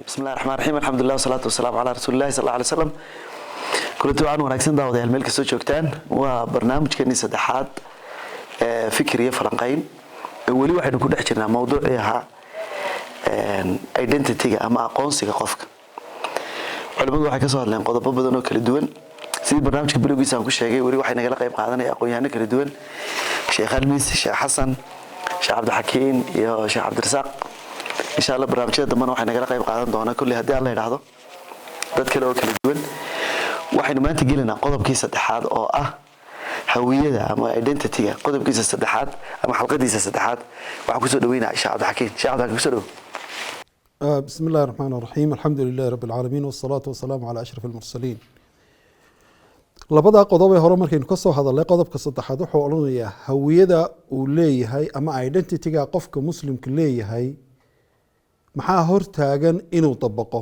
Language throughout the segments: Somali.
Bismillahi raxmaan raxiim, alxamdulilah wasalaatu wasalaamu calaa rasuulillahi sal alla alay wasalam. Kulanti wacan wanaagsan, daawadayaal, meel kastoo joogtaan. Waa barnaamijkeenii saddexaad ee fikir iyo falanqayn. Weli waxaynu ku dhex jirnaa mawduucii ahaa identity-ga ama aqoonsiga qofka. Culimadu waxay kasoo hadleen qodobo badan oo kala duwan. Sidii barnaamijka bilowgiisa aan ku sheegay, weli waxay nagala qayb qaadanaya aqoon-yahano kala duwan: Sheekh Almis, Sheekh Xasan, Sheekh Cabdixakiin iyo Sheekh Cabdirasaaq. Insha Allah barnaamijyada dambena waxay nagala qayb qaadan doonaa kolley, haddii Alla idhaahdo, dad kale oo kala duwan. Waxaynu maanta gelaynaa qodobkii saddexaad oo ah hawiyada ama identity-ga, qodobkiisa saddexaad ama xalqadiisa saddexaad. Waxaan kusoo dhaweynaa Sheekh Cabdixakiin. Sheekh Cabdixakiin, kusoo dhow. بسم الله الرحمن الرحيم، الحمد لله رب العالمين، والصلاة والسلام على أشرف المرسلين. Labada qodob ee hore markaynu ka soo hadalnay, qodobka saddexaad wuxuu odhanayaa hawiyada uu leeyahay ama identity-ga qofka muslimka leeyahay maxaa hortaagan inuu dabaqo?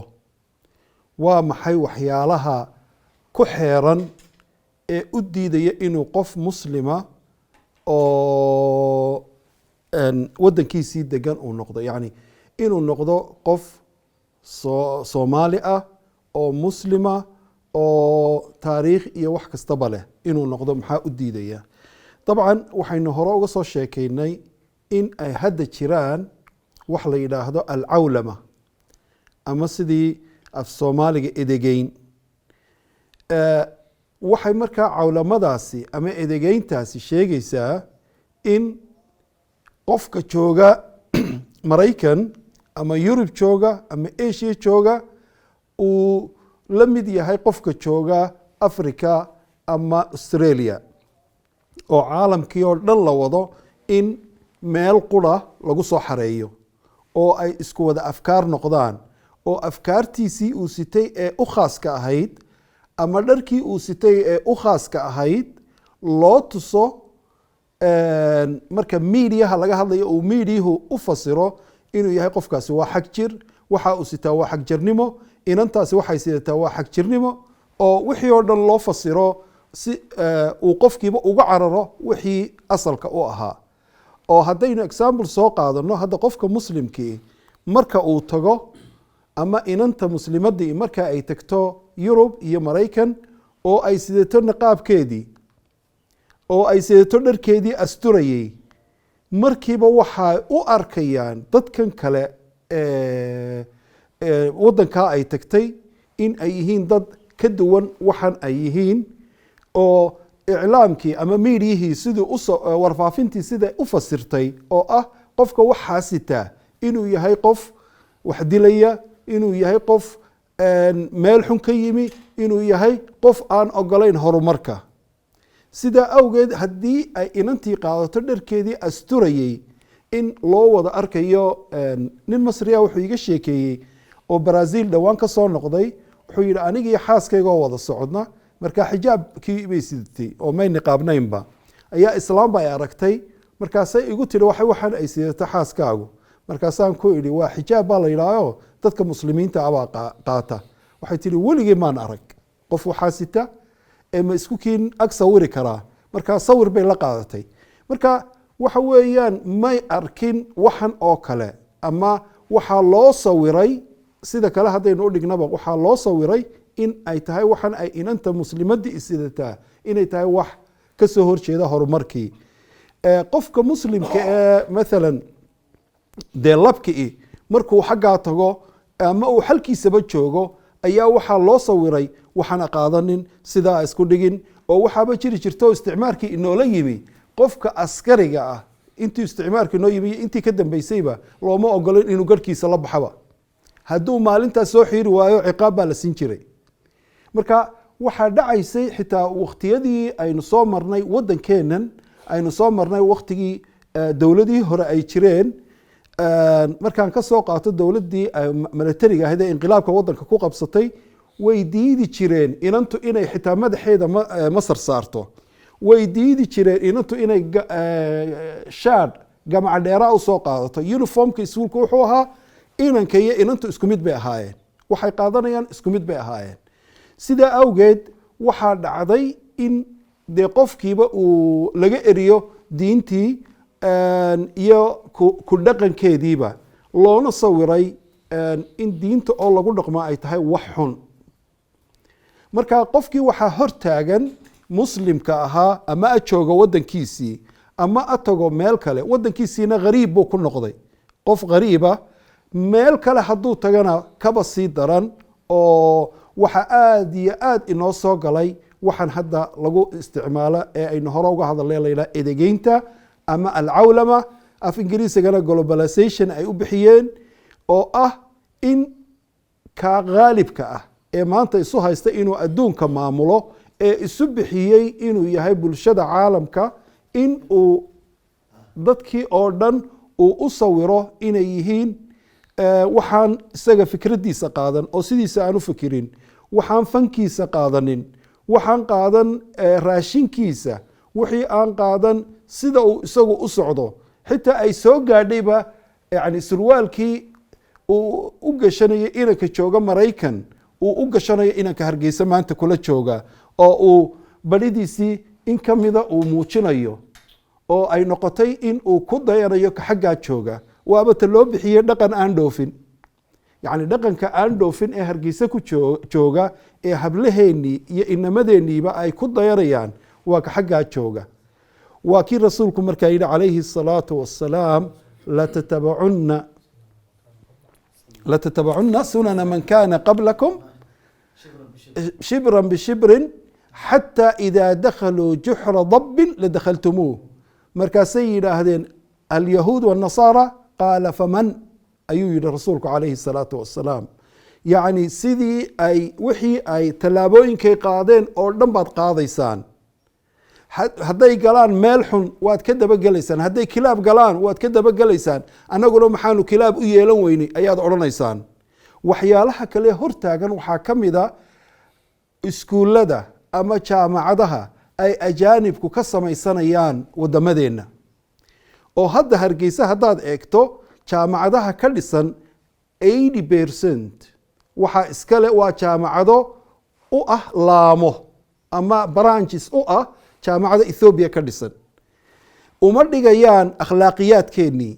Waa maxay waxyaalaha ku xeeran ee u diidaya inuu qof muslima oo wadankiisii degan uu noqdo, yacni inuu noqdo qof Soomaali ah oo muslima oo taariikh iyo wax kastaba leh inuu noqdo, maxaa u diidaya? Dabcan waxaynu hore uga soo sheekeynay in ay hadda jiraan wax la yidhaahdo alcawlama, ama sidii af Soomaaliga edegeyn. Waxay markaa cawlamadaasi ama edegeyntaasi sheegaysaa in qofka jooga Maraykan ama Yurub jooga ama Asia jooga uu la mid yahay qofka jooga Africa ama Australia, oo caalamkii oo dhan la wado in meel qura lagu soo xareeyo oo ay isku wada afkaar noqdaan, oo afkaartiisii uu sitay ee u khaaska ahayd ama dharkii uu sitay ee u khaaska ahayd loo tuso. Marka miidiyaha laga hadlayo, uu miidiyuhu u fasiro inuu yahay qofkaasi waa xag jir, waxa uu sitaa waa xag jirnimo, inantaasi waxay sidataa waa xag jirnimo, oo wixii oo dhan loo fasiro si uu qofkiiba uga cararo wixii asalka u ahaa. Oo haddaynu example soo qaadano, hadda qofka muslimkii marka uu tago ama inanta muslimadii marka ay tagto Yurub iyo Maraykan oo ay sidato niqaabkeedii oo ay sidato dharkeedii asturayey, markiiba waxay u arkayaan dadkan kale waddankaa ay tagtay in ay yihiin dad ka duwan waxan ay yihiin, oo iclaamkii ama miidiyihii siduu usoo warfaafintii sida u fasirtay oo ah qofka waxaa sitaa inuu yahay qof wax dilaya, inuu yahay qof meel xun ka yimi, inuu yahay qof aan ogolayn horumarka. Sidaa awgeed, haddii ay inantii qaadato dharkeedii asturayey, in loo wada arkayo. Nin Masriya wuxuu iga sheekeeyey oo Brazil dhowaan ka soo noqday. Wuxuu yidhi, anigii xaaskaygoo wada socodna, markaa xijaabkii bay sidatay oo may niqaabnaynba, ayaa islaamba ay aragtay. Markaasay igu tidhi, waxaan ay sidato xaaskaagu? Markaasaan ku idhi, waa xijaab baa la yidhaaho, dadka muslimiinta abaa qaata. Waxay tihi, weligii maan arag qof waxaa sita, ee ma isku kiin ag sawiri karaa? Markaa sawir bay la qaadatay. Marka waxa weeyaan may arkin waxan oo kale, ama waxaa loo sawiray sida kale. Haddaynu u dhignaba, waxaa loo sawiray in ay tahay waxan ay inanta muslimadii isidataa inay tahay wax ka soo horjeeda horumarkii. Qofka muslimka ee mathalan dee labkii markuu xaggaa tago ama uu xalkiisaba joogo, ayaa waxaa loo sawiray waxaana qaadanin, sidaa isku dhigin. Oo waxaaba jiri jirta oo isticmaarkii inoola yimi, qofka askariga ah intuu isticmaarka inoo yimi iyo intii ka dambeysayba looma ogolin inuu garhkiisa la baxaba. Hadduu maalintaas soo xiiri waayo, ciqaab baa la siin jiray. Marka waxaa dhacaysay xitaa wakhtiyadii aynu soo marnay waddankeennan, aynu soo marnay waktigii dowladihii hore ay jireen. Markaan ka soo qaato dowladdii milatariga ahayd ee inqilaabka waddanka ku qabsatay, way diidi jireen inantu inay xitaa madaxeeda masar saarto. Way diidi jireen inantu inay shaadh gamaca dheeraa usoo qaadato. Uniformka iskuulka wuxuu ahaa inanka iyo inantu isku mid bay ahaayeen, waxay qaadanayaan isku mid bay ahaayeen. Sidaa awgeed waxaa dhacday in dee qofkiiba uu laga eriyo diintii iyo ku dhaqankeediiba, loona sawiray in diinta oo lagu dhaqmo ay tahay wax xun. Marka qofkii waxaa hortaagan muslimka ahaa, ama a joogo waddankiisii ama a tago meel kale, waddankiisiina khariib buu ku noqday, qof khariiba. Meel kale hadduu tagana kaba sii daran, oo waxa aada iyo aada inoo soo galay waxaan hadda lagu isticmaalo ee aynu hore uga hadalnay, la yidhaha edegeynta ama alcawlama, af Ingiriisigana globalization ay u bixiyeen, oo ah in ka khaalibka ah ee maanta isu haysta inuu adduunka maamulo, ee isu bixiyey inuu yahay bulshada caalamka, in uu dadkii oo dhan uu u sawiro inay yihiin waxaan isaga fikraddiisa qaadan oo sidiisa aan u fikirin, waxaan fankiisa qaadanin, waxaan qaadan raashinkiisa, wixii aan qaadan sida uu isagu u socdo. Xitaa ay soo gaadhayba yani surwaalkii uu u gashanayay inanka jooga Maraykan uu u gashanayo inanka Hargeysa maanta kula jooga, oo uu baridiisii in ka mida uu muujinayo, oo ay noqotay in uu ku dayanayo ka xaggaa jooga. Waaba ta loo bixiyey dhaqan aan dhoofin, yacni dhaqanka aan dhoofin ee Hargeysa ku jooga ee hablaheennii iyo inamadeenniiba ay ku dayanayaan waa ka xaggaa jooga. Waa kii rasuulku markaa yidhi calayhi الsalaatu wassalaam: "Latatabacunna sunana man kana qablakum shibran bishibrin xataa idaa dakhaluu juxra dabbin ladakhaltumuuh." Markaasay yidhaahdeen: "Alyahuud wاnnasaara?" "Qaala faman?" ayuu yihi rasuulku calayhi الsalaatu wassalaam. Yacni sidii ay wixii ay tallaabooyinkay qaadeen oo dhan baad qaadaysaan. Hadday galaan meel xun waad ka dabagelaysaan, hadday kilaab galaan waad ka dabagelaysaan. "Annaguna maxaanu kilaab u yeelan weynay?" ayaad odhanaysaan. Waxyaalaha kale hortaagan waxaa ka mida iskuullada ama jaamacadaha ay ajaanibku ka samaysanayaan waddamadeenna, oo hadda Hargeysa haddaad eegto jaamacadaha ka dhisan, 80% waxaa iskale waa jaamacado u ah laamo ama branches u ah jaamacada Ethoobia ka dhisan. Uma dhigayaan akhlaaqiyaadkeennii,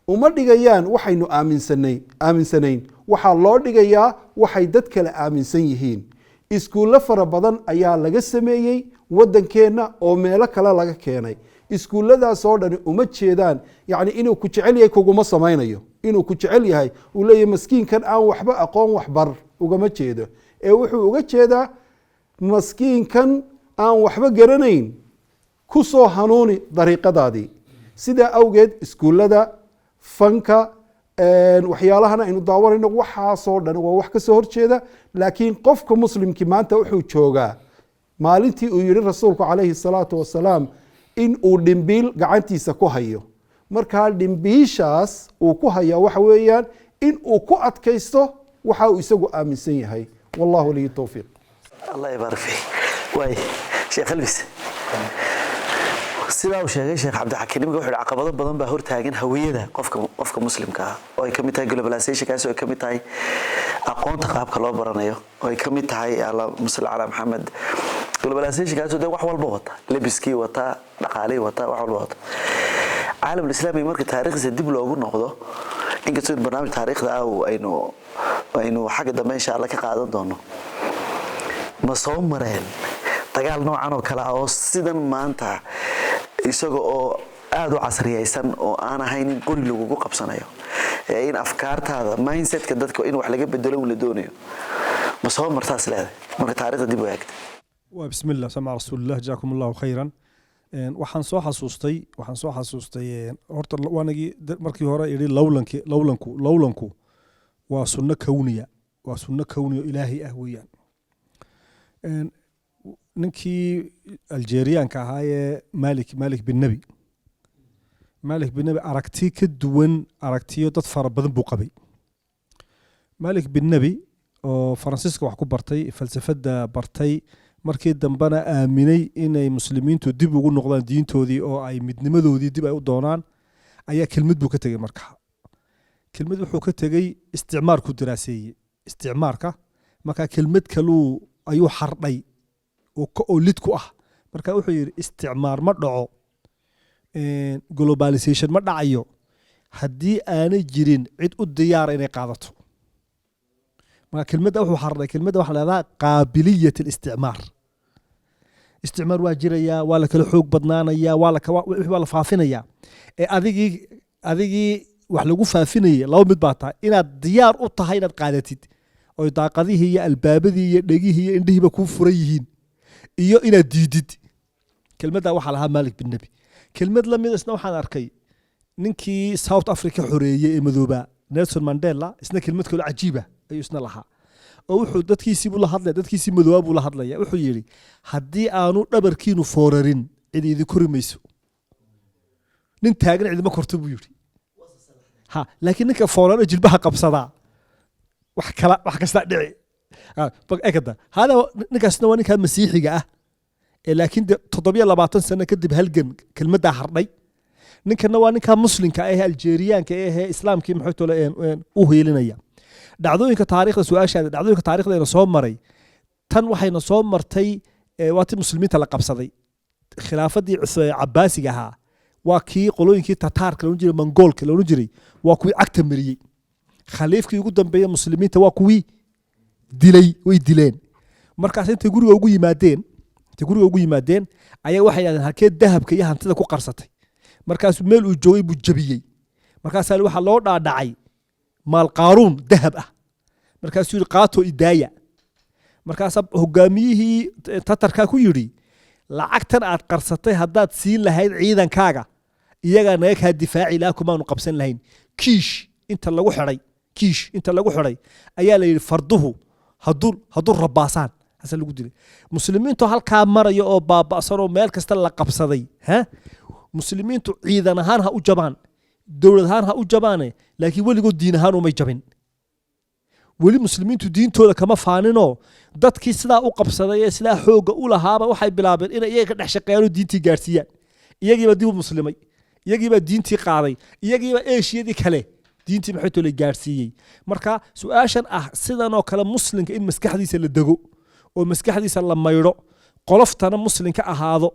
uma dhigayaan waxaynu aaminsanayn. Waxaa loo dhigayaa waxay dad kale aaminsan yihiin. Iskuullo fara badan ayaa laga sameeyey waddankeenna oo meelo kale laga keenay. Iskuulladaasoo dhani uma jeedaan, yacni inuu ku jecel yahay kuguma samaynayo, inuu ku jecel yahay uu leeyahay maskiinkan aan waxba aqoon waxbar ugama jeedo, ee wuxuu uga jeedaa maskiinkan aan waxba garanayn ku soo hanuuni dariiqadaadii. Sidaa awgeed iskuullada fanka, waxyaalahan aynu daawanayno, waxaasoo dhan waa wax ka soo horjeeda. Laakiin qofka muslimkii maanta wuxuu joogaa maalintii uu yihi rasuulku calayhi salaatu wasalaam in uu dhimbiil gacantiisa ku hayo. Markaa dhimbiishaas uu ku hayaa waxa weeyaan in uu ku adkaysto waxa uu isagu aaminsan yahay. Wallahu waliyu towfiiq. Allah yabaarik fiik. Waay Sheekh Almis, sidaa uu sheegay Sheekh Cabdixakiim, imika wuxuu yihi caqabado badan baa hortaagan hawiyada qofka muslimka ah, oo ay ka mid tahay globalizationkaasi, oo ay ka mid tahay aqoonta qaabka loo baranayo, oo ay ka mid tahay, allahuma salli calaa Maxamed, globalizationkaasi dee wax walba wata, lebiskii wata, dhaqaalihii wata, wax walba wata. Caalamul islaami marka taariikhdiisa dib loogu noqdo, inkastoo barnaamij taariikhda ah aynu xagga dambe insha Allah ka qaadan doono, ma soo mareen dagaal noocan oo kale ah oo sidan maanta isaga oo aada u casriyaysan, oo aan ahayn in qori lagugu qabsanayo ee in afkaartaada, mindsetka dadka in wax laga bedelo un la doonayo? Ma soo martaas leedahay marka taariikhda dib u eegta? Waa bismillah sama rasuulillah, jazaakum allahu khayran. Waxaan soo xasuustay horta waanagii markii hore idhi lowlanki lowlanku waa sunno kowniya, waa sunno kowniya oo ilaahi ah weeyaan. Ninkii Algeriyaanka ahaa ee Malik bin Nebi. Malik bin Nebi aragti ka duwan aragtiyo dad fara badan buu qabay. Malik bin Nebi oo Faransiiska wax ku bartay, falsafadda bartay, markii dambena aaminay inay muslimiintu dib ugu noqdaan diintoodii oo ay midnimadoodii dib ay u doonaan, ayaa kelmad buu ka tegey. Marka kelmad wuxuu ka tegey isticmaarku daraaseeyey isticmaarka. Marka kelmad kaluu ayuu xardhay oo lid ku ah. Marka wuxuu yidhi: isticmaar ma dhaco, globalization ma dhacayo haddii aanay jirin cid u diyaara inay qaadato. Marka kelmadda wuxuu xardhay, kelmadda waxaa leedaha qaabiliyat alisticmaar. Isticmaar waa jirayaa, waa la kala xoog badnaanayaa, waa la faafinayaa. Ee adigii wax lagu faafinayay, laba mid baa tahay: inaad diyaar u tahay inaad qaadatid oy daaqadihii iyo albaabadii iyo dhegihii iyo indhihiiba kuu furan yihiin, iyo inaad diidid. Kelmadda waxaa lahaa Malik bin Nebi. Kelmad la mid isna waxaan arkay ninkii South Africa xoreeyey ee madoobaa, Nelson Mandela. Isna kelmad kaloo cajiiba ayuu isna lahaa, oo wuxuu dadkiisii buu la hadlaya, dadkiisii madoobaa buu la hadlaya. Wuxuu yidhi: haddii aanu dhabarkiinu foorarin, cid idin kori mayso. Nin taagan cidima korto, buu yidhi. Ha, laakiin ninka foorara, jilbaha qabsadaa, wax kala wax kastaa dhici. Ekada hada ninkaasna waa ninkaa masiixiga ah ee laakiin de 27 sano kadib halgan kelmaddaa hardhay. Ninkana waa ninkaa muslimka ah ee Aljeeriyaanka ahee islaamkii maxay tole u hiilinaya. Dhacdooyinka taariikhda, su-aashaada, dhacdooyinka taariikhdayna soo maray, tan waxayna soo martay, waa tii muslimiinta la qabsaday, khilaafadii Cabaasiga ahaa. Waa kii qolooyinkii Tataarka loodhan jiray, Mongoolka loodhan jiray, waa kuwii cagta mariyey. Khaliifkii ugu dambeeya muslimiinta waa kuwii dilay, way dileen. Markaas intay guriga ugu yimaadeen ayaa waxay yidhahdeen: halkee dahabka iyo hantida ku qarsatay? Markaasuu meel uu joogay buu jabiyey. Markaasaa waxaa loo dhaadhacay maal Qaaruun dahab ah. Markaasuu yidhi: qaato, idaaya. Markaasaa hogaamiyihii Tatarkaa ku yidhi: lacagtan aad qarsatay haddaad siin lahayd ciidankaaga, iyagaa naga kaa difaaci lahaa, kumaanu qabsan lahayn. Kiish inta lagu xidhay ayaa la yidhi: farduhu hadduu rabaasaan hase lagu dilay. Muslimiintu halkaa maraya oo baaba'san oo meel kasta la qabsaday, ha muslimiintu ciidan ahaan ha u jabaan, dowlad ahaan ha u jabaane, laakiin weligood diin ahaan umay jabin. Weli muslimiintu diintooda kama faaninoo dadkii sidaa u qabsaday ee sidaa xoogga u lahaaba waxay bilaabeen inay iyaga ka dhex shaqeeyaan oo diintii gaarsiiyaan. Iyagiiba dib u muslimay, iyagiibaa diintii qaaday, iyagiiba Eeshiyadii kale diintii maxay tole gaarsiiyey. Marka su-aashan ah sidan oo kale muslimka in maskaxdiisa la dego oo maskaxdiisa la maydho, qoloftana muslimka ahaado,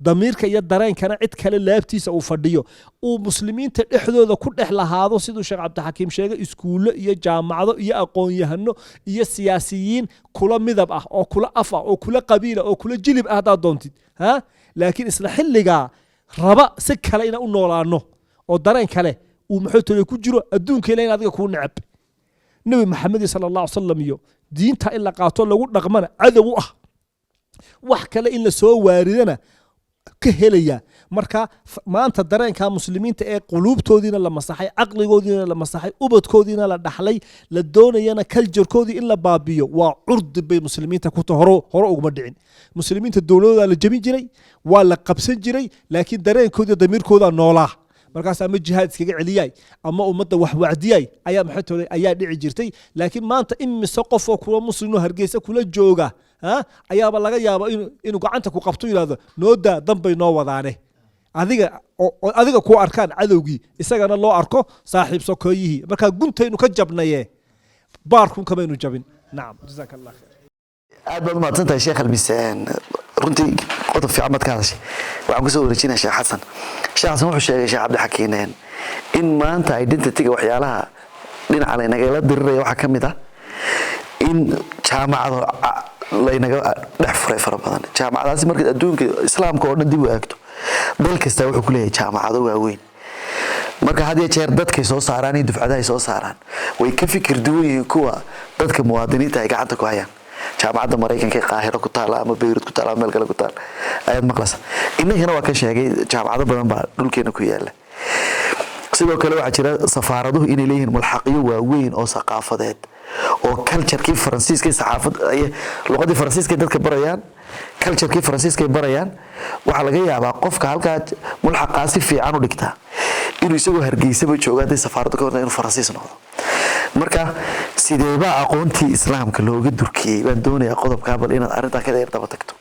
damiirka iyo dareenkana cid kale laabtiisa uu fadhiyo, uu muslimiinta dhexdooda ku dhex lahaado, siduu Sheekh Cabdixakiim sheegay, iskuullo iyo jaamacado iyo aqoon-yahano iyo siyaasiyiin kula midab ah oo kula af ah oo kula qabiila oo kula jilib ah haddaad doontid, ha, laakiin isla xilligaa raba si kale inaan u noolaano oo dareen kale uu maxay tole ku jiro, adduunka ila in adiga kuu necab, Nebi Maxamed sala Allah alay salam iyo diinta in la qaato lagu dhaqmana cadow u ah, wax kale in la soo waaridana ka helaya. Marka maanta dareenka muslimiinta ee quluubtoodiina la masaxay, caqligoodiina la masaxay, ubadkoodiina la dhaxlay, la doonayana culturekoodii in la baabiyo, waa curdi bay muslimiinta ku hore hore uguma dhicin. Muslimiinta dowladooda la jebin jiray, waa la qabsan jiray, laakiin dareenkoodii damiirkooda noolaa. Markaas ama jihaad iskaga celiyay ama ummadda wax wacdiyay ayaa maxay tole ayaa dhici jirtay. Laakiin maanta imise qof oo kula muslimoo Hargeysa kula jooga, ha, ayaaba laga yaaba inuu gacanta ku qabto, yidhahdo: noo daa, danbay noo wadaane. Adiga oo adiga ku arkaan cadowgii, isagana loo arko saaxiib sokoyihii. Markaa guntaynu ka jabnaye, baarkun kamaynu jabin. Nacam, jazaaka Allah khayr. Aad baad umahadsan tahay, Sheekh Almisaan. Runtii qodob fiican baad ka hadashay. Waxaan kusoo wareejinaya Sheekh Xasan. Sheekh Xasan wuxuu sheegay Sheekh Cabdixakiin in maanta identityga waxyaalaha dhinaca laynagala diriraya waxaa ka mid ah in jaamacado laynaga dhex furay fara badan. Jaamacadaasi markaad adduunka islaamka oo dhan dib u eegto, dal kasta wuxuu ku leeyahay jaamacado waaweyn. Marka had iyo jeer dadkay soo saaraan iyo dufcadahay soo saaraan way ka fikir duwan yihiin kuwa dadka muwaadiniinta ay gacanta ku hayaan. Jaamacadda Maraykanka ee Qaahiro ku taala ama Beyrut ku taala ama meel kale ku taala ayaad maqlaysa. Innagana waa ka sheegay, jaamacado badan baa dhulkeena ku yaala. Sidoo kale waxaa jira safaaraduhu inay leeyihiin mulxaqyo waaweyn oo saqaafadeed oo culturekii Faransiiska, saxaafad, luqadii Faransiiska dadka barayaan, culturekii Faransiiska ay barayaan. Waxaa laga yaabaa qofka halkaa mulxaqaa si fiican u dhigtaa Inuu isagoo Hargeysaba joogo hadday safaaraddu ka horta inuu Faransiis noqdo. Marka sideebaa aqoontii Islaamka looga durkiyey baan doonayaa qodobkaa, bal inaad arrintaa ka dheer daba tagto.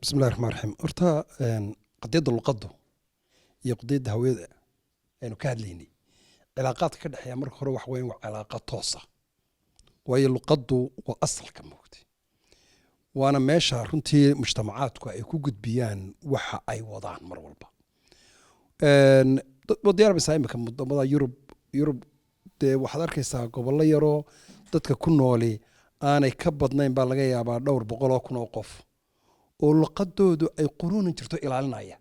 Bismillahi raxmaan raxiim. Horta qadiyadda luqaddu iyo qadiyadda hawiyada aynu ka hadlaynay, cilaaqaadka ka dhexeeya marka hore waxa weyan waa cilaaqa toosa, waayo luqaddu waa asalka moogtay, waana meesha runtii mujtamacaadku ay ku gudbiyaan waxa ay wadaan mar walba. Waad diyaarbaysaa imika wadamada Yurub dee waxaad arkaysaa gobollo yaroo dadka ku nooli aanay ka badnayn baa laga yaabaa dhowr boqol oo kun oo qof oo luqadoodu ay quruunan jirto ilaalinaya,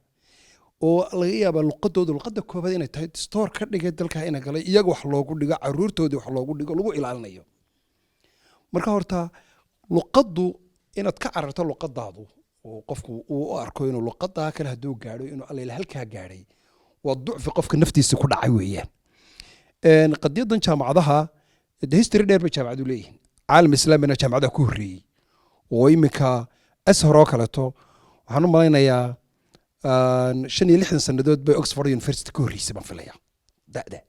oo laga yaabaa luqadoodu luqadda koobaad inay tahay, distoor ka dhigay dalka ina galay, iyaga wax loogu dhigo, caruurtoodii wax loogu dhigo, lagu ilaalinayo. Marka horta luqaddu inaad ka cararto luqadaadu oo qofku uu u arko inuu luqadaa kale hadduu gaadho inuu allayla halkaa gaadhay, waa ducfi qofka naftiisa ku dhacay weeyaan. Qadiyadan jaamacadaha de history dheer bay jaamacadu leeyihiin. Caalam islaamina jaamacadaha ku horreeyey oo iminka Ashar oo kaleeto, waxaan u malaynayaa 65 sannadood bay Oxford University ka horreysay baan filaya da'da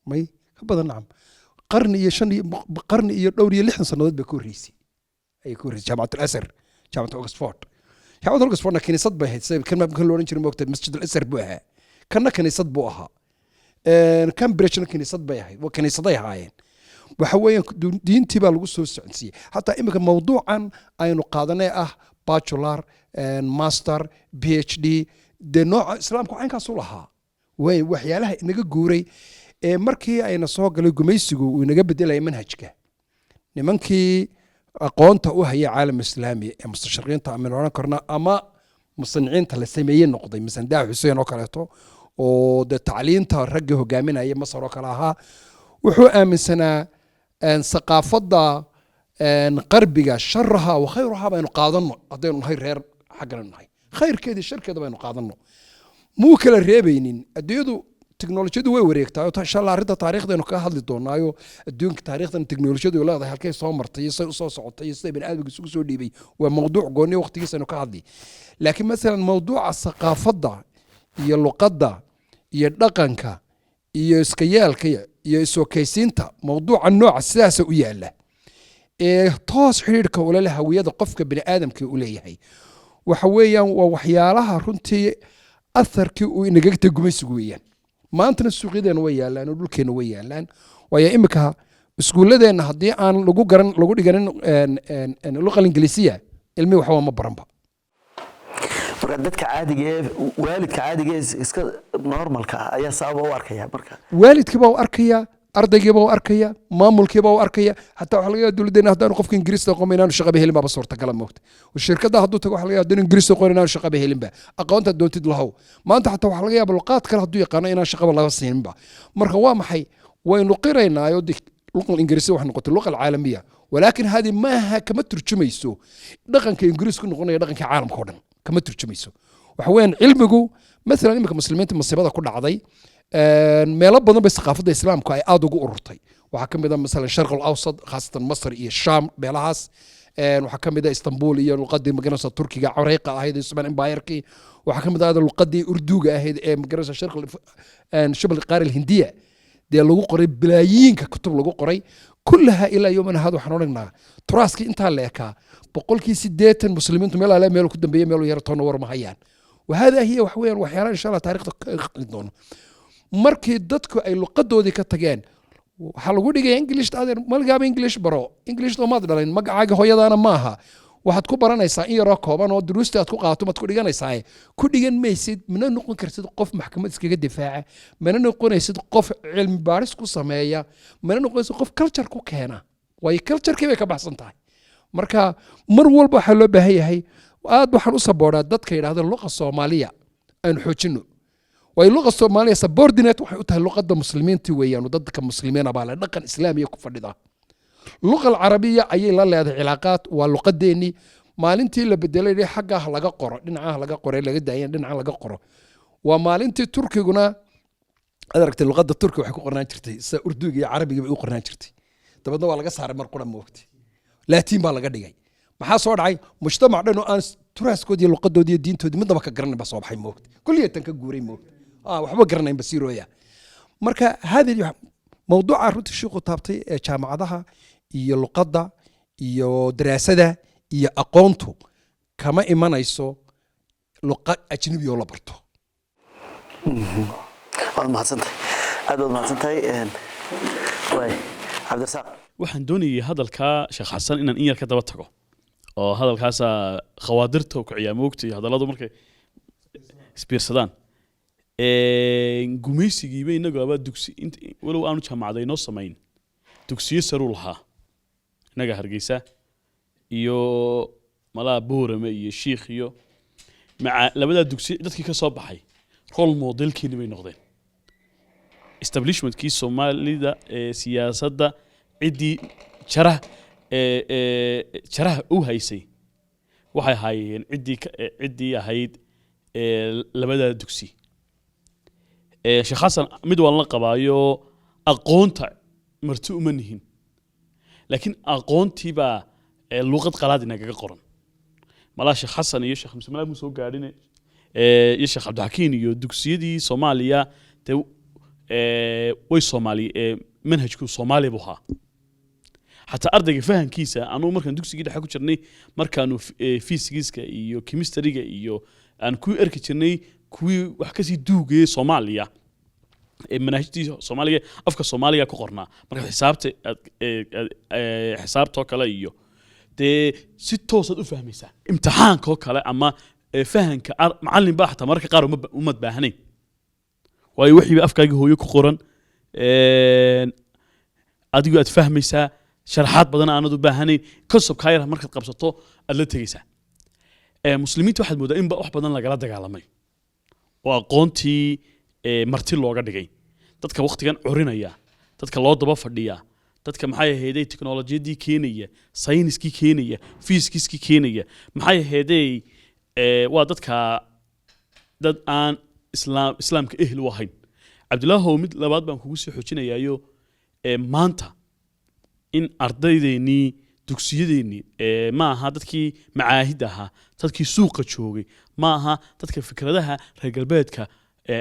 may ka badan. Nacam, qarni iyo shan iyo qarni iyo dhowr iyo lixdan sannadood bay ka horreysay, ayay ka horreysay Jaamacat Al-Azhar, Jaamacata Oxford. Jaamacadda Oxfordna kiniisad bay ahayd, sida kan lo odhan jiray moogta Masjid Al-Azhar buu ahaa, kanna kiniisad buu ahaa. Cambridgena kiniisad bay ahayd, waa kiniisaday ahaayeen. Waxa weeyaan diintii baa lagu soo socodsiiyey. Xataa iminka mawduucan aynu qaadanay ah bachelor, master, PhD, dee nooca islaamku caynkaasu lahaa way waxyaalaha inaga guuray ee markii ayna soo galay gumaysigu uu inaga bedelaya manhajka. Nimankii aqoonta u hayay caalam islaami ee mustashriqiinta ama odhan karna ama musaniciinta la sameeyey noqday, masalan Daa Xuseen oo kaleeto oo dee tacliinta raggii hogaaminaya Masar oo kale ahaa, wuxuu aaminsanaa saqaafadda qarbiga sharaha wa khayruha baynu qaadanno, haddaynu nahay reer xagganu nahay, khayrkeeda iyo sharkeeda baynu qaadanno. Muu kala reebaynin. Adduunyadu teknolojiyadu way wareegtaa. Insha Allah arrinta taariikhdaynu kaga hadli doonaayo, adduunka taariikhdan teknolojiyadu leedahay, halkay soo martay iyo say usoo socotay iyo siday bani aadamka isugu soo dhiibay, waa mawduuc gooni, waqtigiisaynu ka hadli. Laakiin masalan mawduuca saqaafadda iyo luqadda iyo dhaqanka iyo iska yeelka iyo isokaysiinta, mawduuca nooca sidaasa u yaala ee toos xidhiidhka ula leh hawiyada qofka bani aadamka u leeyahay, waxa weeyaan waa waxyaalaha runtii atharkii uu inagaga tegay gumaysigu weeyaan. Maantana suuqyadeena way yaalaan oo dhulkeena way yaalaan, waayo imika iskuulladeenna haddii aan lagu garan lagu dhiganin luqa ingilisiya, ilmihi waxba ma baranba. Marka dadka caadiga ee waalidka caadiga ee iska normalka ah ayaa sababa u arkaya marka. Waalidkii baa u arkaya, ardaygii baa u arkaya, maamulkii baa u arkaya. Xataa waxaa laga yaaba dowladdeena haddaanu qofka Ingiriista aqoon inaanu shaqaba helin baaba suurtagala moogta. Shirkadda hadduu tago waxa laga yaaba haddaanu Ingiriista aqoon inaanu shaqaba helinba. Aqoonta doontid lahow, maanta xataa waxaa laga yaaba luqaad kale hadduu yaqaano inaan shaqaba laga siininba. Marka waa maxay? Waynu qiraynaayo luqa ingiriisiya waxay noqotay luqa alcaalamiya, walaakin hadi maaha, kama turjumayso dhaqanka Ingiriisku noqonaya dhaqanka caalamka oo dhan kama turjumayso. Waxa weeyaan cilmigu masalan iminka muslimiinta masiibada ku dhacday, meelo badan bay saqaafadda islaamku ay aada ugu ururtay. Waxaa ka mid a masalan Sharq Alawsat, khaasatan Masr iyo Sham meelahaas. Waxaa ka mid a Istanbul iyo luqadii magaranaysa Turkiga cariiqa ahayd ee Usman Empire-kii. Waxaa ka mid ah luqadii Urduga ahayd ee magaranaysa sharq shibl qaari Alhindiya dee lagu qoray balaayiinka kutub lagu qoray kullaha ilaa yowmana hada. Waxaan odhanaa turaaskii intaa la ekaa 80% muslimiintu meel alle meel ku dambeeye meel yar toona war ma hayaan. Wahada hiya wax weeyaan waxyaalaha insha Allah taariikhda ka qali doono. Markii dadku ay luqadoodii ka tageen, waxaa lagu dhigaya English. Adeer, malgaaba English baro, English maad dhalin, magacaaga hooyadaana maaha. Waxaad ku baranaysaa in yaroo kooban oo duruusta aad ku qaadato maad ku dhiganaysaa, ku dhigan maysid. Mana noqon kartid qof maxkamad iskaga difaaca, mana noqonaysid qof cilmi baaris ku sameeya, mana noqonaysid qof culture ku keena, waayo culturekii bay ka baxsan tahay. Marka mar walba waxaa loo baahan yahay, aad waxaan u saboodaa dadka yidhahda luqa Soomaaliya aynu xoojino, waayo luqa Soomaaliya subordinate waxay u tahay luqadda muslimiinta weeyaan. Dadka muslimiina baa le dhaqan islaamiya ku fadhida. Luqa alcarabiya ayay la leedahay cilaaqaad, waa luqadeennii. Maalintii la bedelay xaggaah laga qoro, dhinacaha laga qoray, laga daayan dhinaca laga qoro, waa maalintii Turkiguna aad aragtay. Luqadda Turkiga waxay ku qornaan jirtay sida Urduga iyo Carabiga bay u qornaan jirtay, dabeedna waa laga saaray mar qura moogtay, Laatiin baa laga dhigay. Maxaa soo dhacay? Mujtamac dhan oo aan turaaskoodii, luqadoodii iyo diintoodii midnaba ka garanin baa soo baxay moogtay, kulliyatan ka guuray moogtay. Waxba garanayn basiirooya. Marka hadi mawduuca runtii shiiku taabtay ee jaamacadaha iyo luqadda iyo daraasada iyo aqoontu kama imanayso luqa ajnabi oo la barto. Waad mahadsantahay, aad baad mahadsantahay. Waay, Cabdirasaaq. Waxaan doonayay hadalkaa Sheekh Xasan inaan in yar ka daba tago, oo hadalkaasaa khawaadirta u kiciyaa, moogta, iyo hadalladu markay isbiirsadaan. Gumaysigiiba inagu abaa dugsi walow aanu jaamacada inoo samayn, dugsiyo saruu lahaa innaga, Hargeysa iyo malaha Boorame iyo Shiikh iyo maca labadaa dugsi. Dadkii ka soo baxay role modelkiini bay noqdeen establishmentkii Soomaalida ee siyaasadda. Ciddii jaraha ee jaraha u haysay waxay ahaayeen ciddii ahayd labadaa dugsi. Sheekh Xasan mid waan la qabaayo, aqoonta marti uma nihin, laakiin aqoontii baa luuqad qalaad inagaga qoran. Malaa Sheekh Xasan iyo Sheekh Muse malaa muu soo gaadhin, iyo Sheekh Cabdixakiin iyo dugsiyadii Soomaaliya dee way Soomaali manhajku Soomaali buu ahaa. Xataa ardayga fahankiisa, anugu markaan dugsigii dhexe ku jirnay, markaanu fiisigiska iyo chemistryga iyo aan ku erki jirnay kuwii wax kasii duugayay Soomaaliya ee manaahijtii Soomaaliga, afka Soomaaliga ku qornaa, marka xisaabta xisaabtoo kale iyo dee si toosaad u fahmaysaa imtixaankoo kale ama fahanka macallin baa xataa mararka qaar umad baahnayn, waayo wixiiba afkaagii hooyo ku qoran, adigu aad fahmaysaa, sharaxaad badan aanad u baahanayn, conceptkaa yar markaad qabsato aad la tegaysaa. Muslimiinta waxaad moodaa in wax badan lagala dagaalamay oo aqoontii marti looga dhigay. Dadka waqtigan curinaya, dadka loo daba fadhiya, dadka maxay ahaydey teknolojiyadii keenaya, sayniskii keenaya, fiiskiskii keenaya, maxay ahaydey, waa dadka dad aan islaamka ehel u ahayn. Cabdilaahow, mid labaad baan kugu sii xoojinayaayo, maanta in ardaydeenii dugsiyadeennii ma aha dadkii macaahidda ahaa, dadkii suuqa joogay ma aha, dadka fikradaha reer galbeedka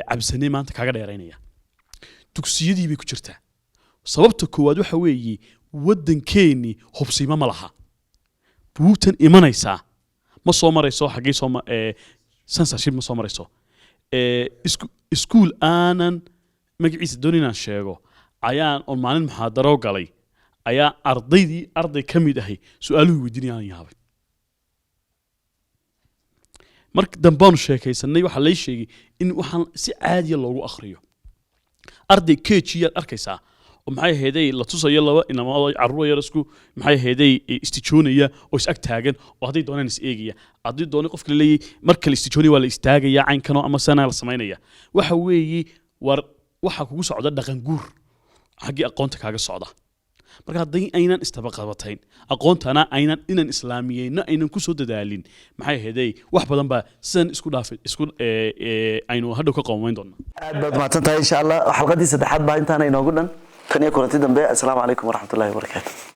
cabsanay maanta kaaga dheeraynaya dugsiyadii bay ku jirtaa. Sababta koowaad waxa weeye waddankeennii hubsiimo ma laha. Buugtan imanaysaa ma soo marayso xaggay soo censorship ma soo marayso. Iskuul aanan magaciisa doon inaan sheego ayaan oon maalin muxaadaro galay, ayaa ardaydii arday ka mid ahay su-aaluhu weydiinaya aan yaabay. Mar dambaanu sheekaysanay, waxaa lay sheegay in waxaan si caadiya loogu akhriyo. Arday kejiyaad arkaysaa oo maxay ahaydey la tusayo laba inamood carruur yar isku maxay ahaydey istijoonaya oo is ag taagan, oo hadday doonaan is eegaya, haddii doonay qofka la leeyahay marka la istijoonaya waa la istaagaya caynkanoo ama sana la samaynaya. Waxa weeye war waxa kugu socda dhaqan guur xaggii aqoonta kaaga socda. Marka haddii aynan istabaqabatayn aqoontana, aynan inaan islaamiyeyno, aynan kusoo dadaalin, maxay ahaydey, wax badan baa sidan isku dhaafay isku ee, ee, aynu hadhow ka qoomayn doonaa. Aad baad mahadsan tahay. Insha Allah xalqadii saddexaad baa intaana inoogu dhan. Tan iyo kulanti dambe, assalaamu calaykum waraxmatullahi wabarakaatu.